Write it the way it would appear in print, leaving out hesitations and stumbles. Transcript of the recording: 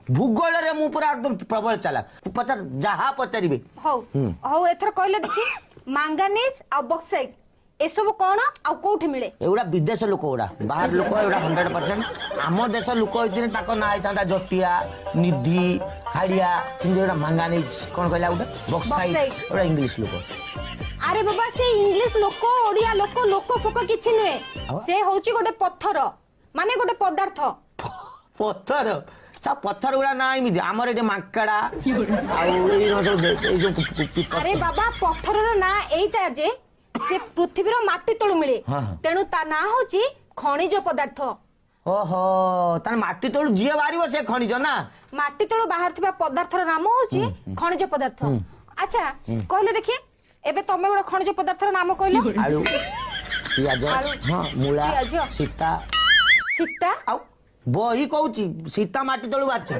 ଭୂଗୋଳରେ ମୁଁ ପୁରା ଏକଦମ ପ୍ରବଳ ଚାଲାକ। ପଚାର, ଯାହା ପଚାରିବେ। ହଉ ହଉ, ଏଥର କହିଲେ ଦେଖି, ମାଙ୍ଗାନିଜ ଆଉ ବକ୍ସାଇଟ ଏସବୁ କଣ ଆଉ କୋଉଠି ମିଳେ? ଏଗୁଡ଼ା ବିଦେଶ ଲୋକ ଗୁଡ଼ା, ବାହାର ଲୋକ ଏଗୁଡ଼ା 100%। ଆମ ଦେଶ ଲୋକ ହେଇଥିଲେ ତାଙ୍କ ନାଁ ହେଇଥାନ୍ତା ଜଟିଆ, ନିଧି, ହାଡ଼ିଆ। କିନ୍ତୁ ଏଗୁଡ଼ା ମାଙ୍ଗାନିଜ, କଣ କହିଲା ଗୋଟେ, ବକ୍ସାଇଟ। ବକ୍ସାଇଟ। ଏଗୁଡ଼ା ଇଂଲିଶ ଲୋକ। ଆରେ ବାବା, ସେ ଇଂଲିଶ ଲୋକ, ଓଡିଆ ଲୋକ, ଲୋକ ଫୋକ କିଛି ନୁହେଁ। ଆଉ? ସେ ହଉଛି ଗୋଟେ ପଥର, ମାନେ ଗୋଟେ ପଦାର୍ଥ। ପଥର? ପଥର ଗୁଡ଼ା ନା ଏମିତି ଆମର ଏଠି ମାଙ୍କଡା ଆଉ ଏଇ ସବୁ ଏଇ ଯୋଉ ଆରେ ବାବା, ପଥରର ନାଁ ଏଇଟା ଯେ ସେ ପୃଥିବୀର ମାଟି ତଳୁ ମିଳେ। ହଁ, ହଁ। ତେଣୁ ତା ନାଁ ହଉଛି ଖଣିଜ ପଦାର୍ଥ। ଓହୋ, ତାହେଲେ ମାଟି ତଳୁ ଯିଏ ବାହାରିବ ସେ ଖଣିଜ ନା? ମାଟି ତଳୁ ବାହାରୁଥିବା ପଦାର୍ଥର ନାମ ହଉଛି ଖଣିଜ ପଦାର୍ଥ। ଆଚ୍ଛା, କହିଲେ ଦେଖି, ଏବେ ତମେ ଗୋଟେ ଖଣିଜ ପଦାର୍ଥର ନାମ କହିଲ। ଆଳୁ, ପିଆଜ। ଆଳୁ, ହଁ, ମୂଳା। ପିଆଜ। ସୀତା। ସୀତା? ଆଉ ବହି କହୁଛି ସୀତା ମାଟି ତଳୁ ବାହାରିଛି।